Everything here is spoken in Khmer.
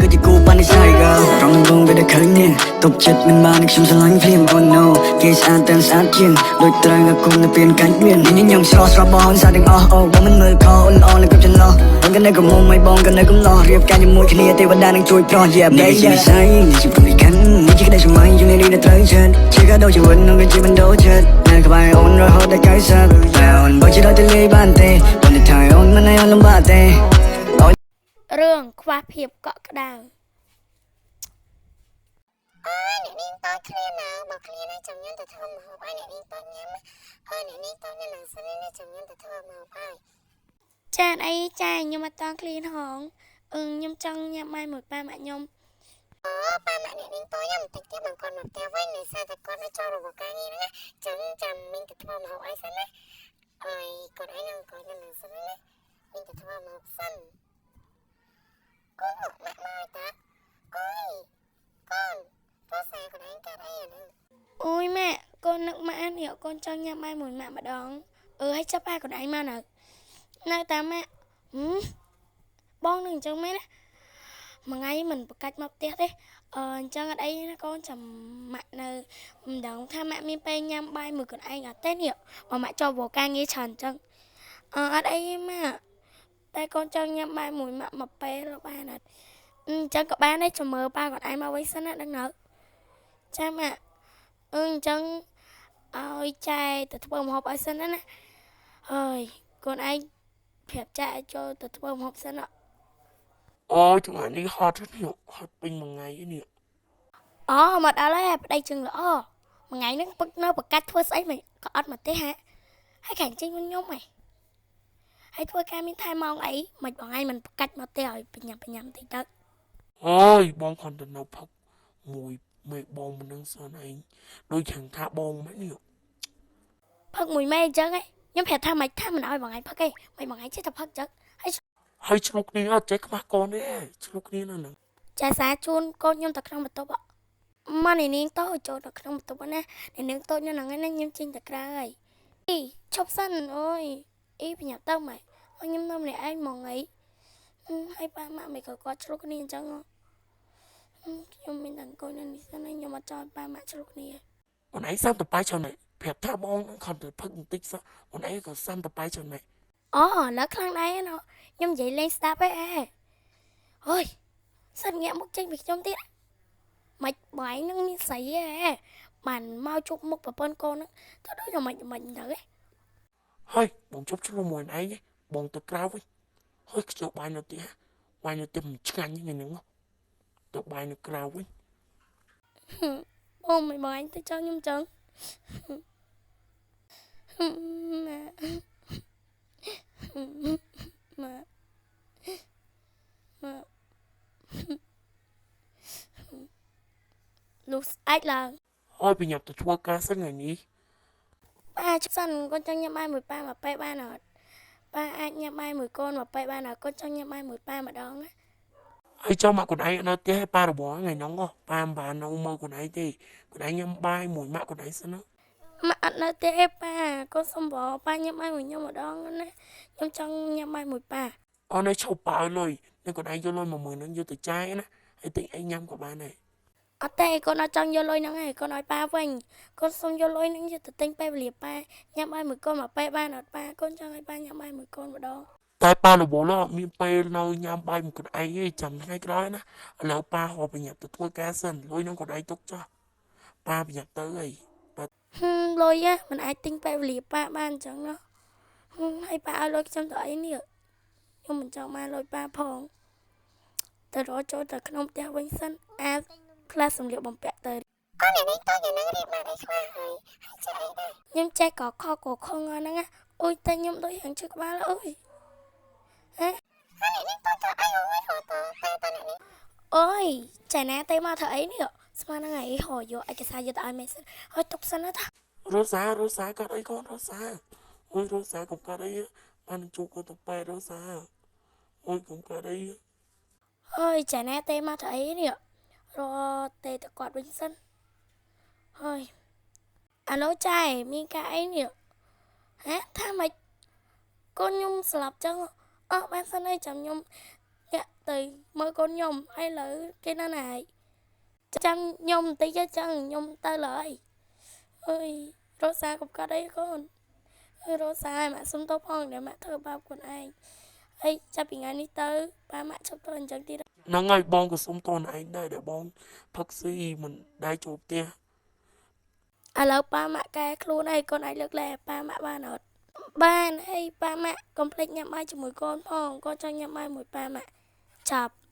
គឺជាគូបាននិស័យ girl ត្រង់ដំបងវាដែលឃើញនេះទប់ចិត្តមិនបានខ្ញុំស្រឡាញ់ភ្លាម oh no គេស្អាតតែស្អាតជាងដូចត្រូវអាគុំនៅពៀនកាច់មានញញឹមស្រស់ស្រស់បងសាទាំងអស់អូបងមិនមើលខអូនល្អនៅគ្រប់ចន្លោះអូនក៏នៅកំមុំឲ្យបងក៏នៅកំឡោះរៀបការជាមួយគ្នាទេវតានឹងជួយប្រោះ yeah នេះជានិស័យនេះជាព្រមលិខិតនេះជាក្តីសម័យជំនាញនេះត្រូវចិត្តជាកាដូជីវិតនឹងជាបណ្ដោចិត្តនៅក្បែរអូនរហូតដល់90តែអូនបើជាដល់ទៅលេបានទេបងនេះថាអូនមិនឲ្យលំបាកទេអូន រឿងខ្វះភាពកក់ក្ដៅ អើយអ្នកនាងតូចឃ្លានណាបើឃ្លានណាចាំខ្ញុំទៅធ្វើម្ហូបឲ្យអ្នកនាងតូចញ៉ាំអើអ្នកនាងតូចនៅនឹងសិនណាចាំខ្ញុំទៅធ្វើម្ហូបឲ្យ ចានអីចាខ្ញុំអត់តន់ឃ្លានហងអឺខ្ញុំចង់ញ៉ាំបាយមួយប៉ាម៉ាក់ខ្ញុំ អូប៉ាម៉ាក់អ្នកនាងតូចញ៉ាំបន្តិចទៀតបងគាត់មកផ្ទះវិញដោយសារតែគាត់នៅចូលរវល់ការងារហ្នឹងណាចឹងចាំមីងទៅធ្វើម្ហូបឲ្យសិនណាអើយគាត់ឲ្យនឹងគាត់នៅនឹងសិនណាមីងទៅធ្វើម្ហូបសិនអូម៉ាក់មកតាអូយកូនរសាគាត់ឯងកាត់អីអាហ្នឹង អូយម៉ាក់កូននឹកម៉ាក់នេះកូនចង់ញ៉ាំបាយមួយម៉ាក់ម្ដងអឺឲ្យចាប់ប៉ាកូនឯងមកនៅនៅតាមម៉ាក់ហឹមបងនឹងអញ្ចឹងមែនណាមួយថ្ងៃមិនប្រកាច់មកផ្ទះទេអឺអញ្ចឹងអត់អីណាកូនចាំម៉ាក់នៅមិនដឹងថាម៉ាក់មានពេលញ៉ាំបាយមួយកូនឯងអត់ទេនេះបើម៉ាក់ជាប់វល់ការងារច្រើនអញ្ចឹងអឺអត់អីទេម៉ាក់តែកូនចង់ញ៉ាំបាយមួយម៉ាក់មួយពេលបានអត់អញ្ចឹងក៏បានដែរចាំមើលប៉ាកូនឯងមកវិញសិនណាដឹងនៅចាំម៉ាក់ អឺអញ្ចឹងឲ្យចែទៅធ្វើម្ហូបឲ្យសិនណាណាហើយកូនឯងប្រាប់ចែឲ្យចូលទៅធ្វើម្ហូបសិនណា អូយថ្ងៃនេះហត់នេះហត់ពេញមួយថ្ងៃនេះ អូមកដល់ហើយប្តីជើងល្អមួយថ្ងៃហ្នឹងពឹកនៅប្រកាច់ធ្វើស្អីមិនក៏អត់មកទេហាហើយខាងចេញវិញខ្ញុំហ៎ហើយធ្វើការមានថែម៉ោងអីមិនបងឯងមិនប្រកាច់មកទេឲ្យបញ្ញាបញ្ញាតិចទៅ ហើយបងខំទៅនៅផឹកមួយមេបងមិននឹងសិនឯងដូចខាងថាបងមិននេះ ផឹកមួយម៉ែអញ្ចឹងហ៎ខ្ញុំប្រាប់ថាមិនថាមិនឲ្យបងឯងផឹកទេមិនបងឯងចេះតែផឹកអញ្ចឹងហើយ ហើយឆ្លុះគ្នាអត់ចេះខ្វះកូនទេឆ្លុះគ្នានៅហ្នឹង ចែសាជូនកូនខ្ញុំទៅក្នុងបន្ទប់អមកនេះនាងតូចចូលទៅក្នុងបន្ទប់ណានេះនាងតូចនៅហ្នឹងឯណាខ្ញុំចេញទៅក្រៅហើយអីឈប់សិនអូយអីប្រញាប់ទៅម៉ែឲ្យខ្ញុំនៅម្នាក់ឯងហ្មងអីហើយប៉ាម៉ាក់មិនក៏គាត់ឆ្លុះគ្នាអញ្ចឹងហ៎ខ្ញុំមានតែអង្គុយនៅនេះសិនហើយខ្ញុំអត់ចង់ឲ្យប៉ាម៉ាក់ឆ្លុះគ្នា អូនឯងសាំតបាយច្រើនណាស់ប្រាប់ថាបងខំទៅផឹកបន្តិចសោះអូនឯងក៏សាំតបាយច្រើនណាស់ អូឥឡូវខ្លាំងដែរណោះខ្ញុំនិយាយលេងស្ដាប់ឯងអេអើយសិនងាកមុខចេញពីខ្ញុំទៀតមិនបងឯងនឹងមានស្រីឯងបានមកជប់មុខប្រពន្ធកូនហ្នឹងទៅដូចតែមិនមិនទៅឯង ហើយបងជប់ឆ្លុះមួយអូនឯងបងទៅក្រៅវិញហើយខ្ជិលបាយនៅផ្ទះបាយនៅផ្ទះមិនឆ្ងាញ់ថ្ងៃហ្នឹងទៅបាយនៅក្រៅវិញ បងមិនបងឯងទៅចង់ខ្ញុំចឹងម៉ាម៉ាម៉ាលុះស្អែកឡើង ហើយប្រញាប់ទៅធ្វើការសិនថ្ងៃនេះ ប៉ាសិនកូនចង់ញ៉ាំបាយមួយប៉ាមួយពេលបានអត់ប៉ាអាចញ៉ាំបាយមួយកូនមួយពេលបានអត់កូនចង់ញ៉ាំបាយមួយប៉ាម្ដងណា ហើយចុះមកកូនឯងនៅផ្ទះឲ្យប៉ារវល់ថ្ងៃហ្នឹងប៉ាមិនបាននៅមើលកូនឯងទេកូនឯងញ៉ាំបាយមួយម៉ាក់កូនឯងសិនណា ម៉ាក់អត់នៅទេអេប៉ាកូនសុំបងប៉ាញ៉ាំបាយមួយខ្ញុំម្ដងណាខ្ញុំចង់ញ៉ាំបាយមួយប៉ា អូនឯងឈប់ប៉ាឲ្យលុយនៅកូនឯងយកលុយ10000ហ្នឹងយកទៅចាយណាហើយទិញអីញ៉ាំក៏បានដែរ អត់ទេកូនអត់ចង់យកលុយហ្នឹងឯងកូនឲ្យប៉ាវិញកូនសុំយកលុយហ្នឹងយកទៅទិញពេលវេលាប៉ាញ៉ាំបាយមួយកូនមួយពេលបានអត់ប៉ាកូនចង់ឲ្យប៉ាញ៉ាំបាយមួយកូនម្ដង តែប៉ារវល់អត់មានពេលនៅញ៉ាំបាយមួយកូនឯងទេចាំថ្ងៃក្រោយណាឥឡូវប៉ាហៅប្រញាប់ទៅធ្វើការសិនលុយហ្នឹងកូនឯងទុកចុះប៉ាប្រញាប់ទៅអីប៉ា ហឹមលុយណាមិនអាចទិញពេលវេលាប៉ាបានអញ្ចឹងណោះហឹមហើយប៉ាឲ្យលុយខ្ញុំទៅអីនេះខ្ញុំមិនចង់បានលុយប៉ាផងទៅរកចូលទៅក្នុងផ្ទះវិញសិនអាផ្លាស់សម្លៀកបំពាក់ទៅ អូអ្នកនាងតូចយ៉ាងហ្នឹងរៀបបានអីខ្លះហើយហើយចេះអីដែរ ខ្ញុំចេះក៏ខកក៏ខងហ្នឹងណាអូយតែខ្ញុំដូចយ៉ាងឈឺក្បាលអូយហ៎ ហើយអ្នកនាងតូចធ្វើអីអូយហៅតតែតអ្នកនាង អូយចាណាទេមកធ្វើអីនេះស្មានហ្នឹងឯងហៅយកឯកសារយកទៅឲ្យមេសិនហើយទុកសិនណាថា រ៉ូសារ៉ូសាកាត់អីកូនរ៉ូសាអូយរ៉ូសាកុំកាត់អីបានជួបគាត់ទៅប៉ែរ៉ូសាអូយកុំកាត់អី ហើយចាណាទេមកធ្វើអីនេះរកទេទៅគាត់វិញសិនហើយអាឡូចែមានការអីនេះហ៎ថាម៉េចកូនខ្ញុំស្លាប់ចឹងអស់បានសិនហើយចាំខ្ញុំអ្នក ទៅមើលកូនខ្ញុំហើយឥឡូវគេនៅណាហើយចាំខ្ញុំបន្តិចចឹងខ្ញុំទៅឡើយអើយរ៉ូសាកុំកាត់អីកូនអើយរ៉ូសាឲ្យម៉ាក់សុំទោសផងដែលម៉ាក់ធ្វើបាបខ្លួនឯងហើយចាប់ពីថ្ងៃនេះទៅប៉ាម៉ាក់ឈប់ធ្វើអញ្ចឹងទៀត ហ្នឹងហើយបងក៏សុំទោសឯងដែរដែលបងផឹកស៊ីមិនដែលចូលផ្ទះ ឥឡូវប៉ាម៉ាក់កែខ្លួនហើយកូនអាចលើកលែងឲ្យប៉ាម៉ាក់បានអត់បានហើយប៉ាម៉ាក់កុំភ្លេចញ៉ាំបាយជាមួយកូនផងកូនចង់ញ៉ាំបាយមួយប៉ាម៉ាក់ចាប់។